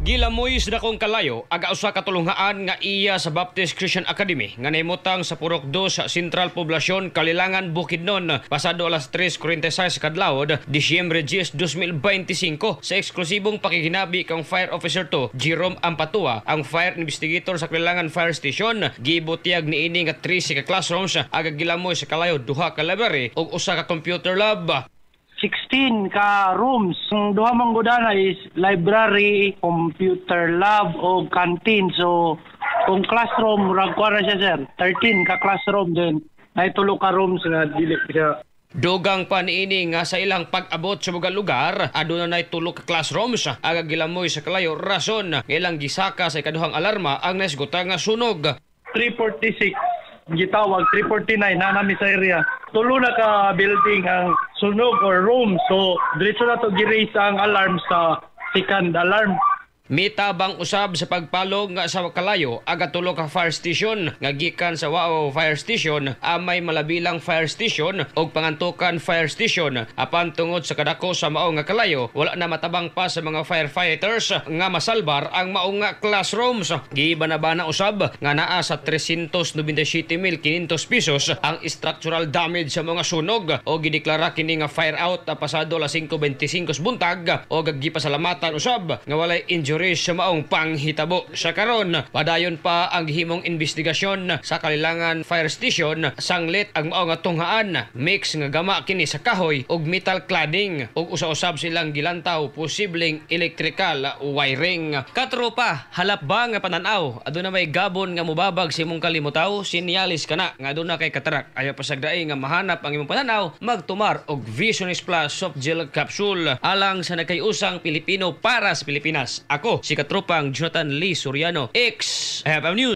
Gilamoy sa dakong kalayo aga usa ka tulunghaan nga iya sa Baptist Christian Academy nga nahimutang sa Purok 2 sa Central Poblacion, Kalilangan, Bukidnon, pasado alas 3:46 kadlawod, Disyembre 10, 2025. Sa eksklusibong pakiginabi kang Fire Officer 2 Jerome Ampatua, ang fire investigator sa Kalilangan Fire Station, gibutiyag niini nga 13 ka classrooms aga gilamoy sa kalayo, duha ka library ug usa ka computer lab. 16 ka rooms. Ang duha man gud ana is library, computer lab o canteen. So kung classroom, murag kuha na siya, sir. 13 ka classroom, then nay tulo ka rooms nga dili siya. Dugang pa niini nga sa ilang pag-abot sa mga lugar, aduna nay tulo ka classrooms aga gilamoy sa kalayo, rason nga ilang gisaka sa ikaduhang alarma ang nahisgutan nga sunog. 3:46 gitawag, 3:49 na nami sa area. Tulo na ka building ang sunog or room. So diretso na to gi-raise ang alarm sa second alarm. Mitabang usab sa pagpalog nga sa kalayo aga tulo ka fire station nga gikan sa Wao Fire Station, Amay Malabilang Fire Station ug Pangantukan Fire Station. Apan tungod sa kadako sa mao nga kalayo, wala na matabang pa sa mga firefighters nga masalbar ang mao nga classrooms. Gibanabana usab nga naa sa 397,500 pesos ang structural damage sa mga sunog o gideklara kini nga fire out pasado alas 5:25 buntag o gipasalamatan usab nga walay injuries sa maong panghitabo. Sa karon, padayon pa ang gihimong investigasyon sa Kalilangan Fire Station sanglit ang mao nga tunghaan. Mix nga gama kini sa kahoy ug metal cladding ug usa-usab silang gilantaw posibleng electrical wiring. Katropa, halap ba nga pananaw? Aduna may gabon nga mubabag sa imong kalimutaw, sinyalis kana nga aduna kay katarak. Ayaw pasagdai nga mahanap ang imong pananaw, magtumar og Visionis Plus soft gel capsule alang sa nagkayusang Pilipino para sa Pilipinas. Ako si katropang Jonathan Lee Soriano, XFM News.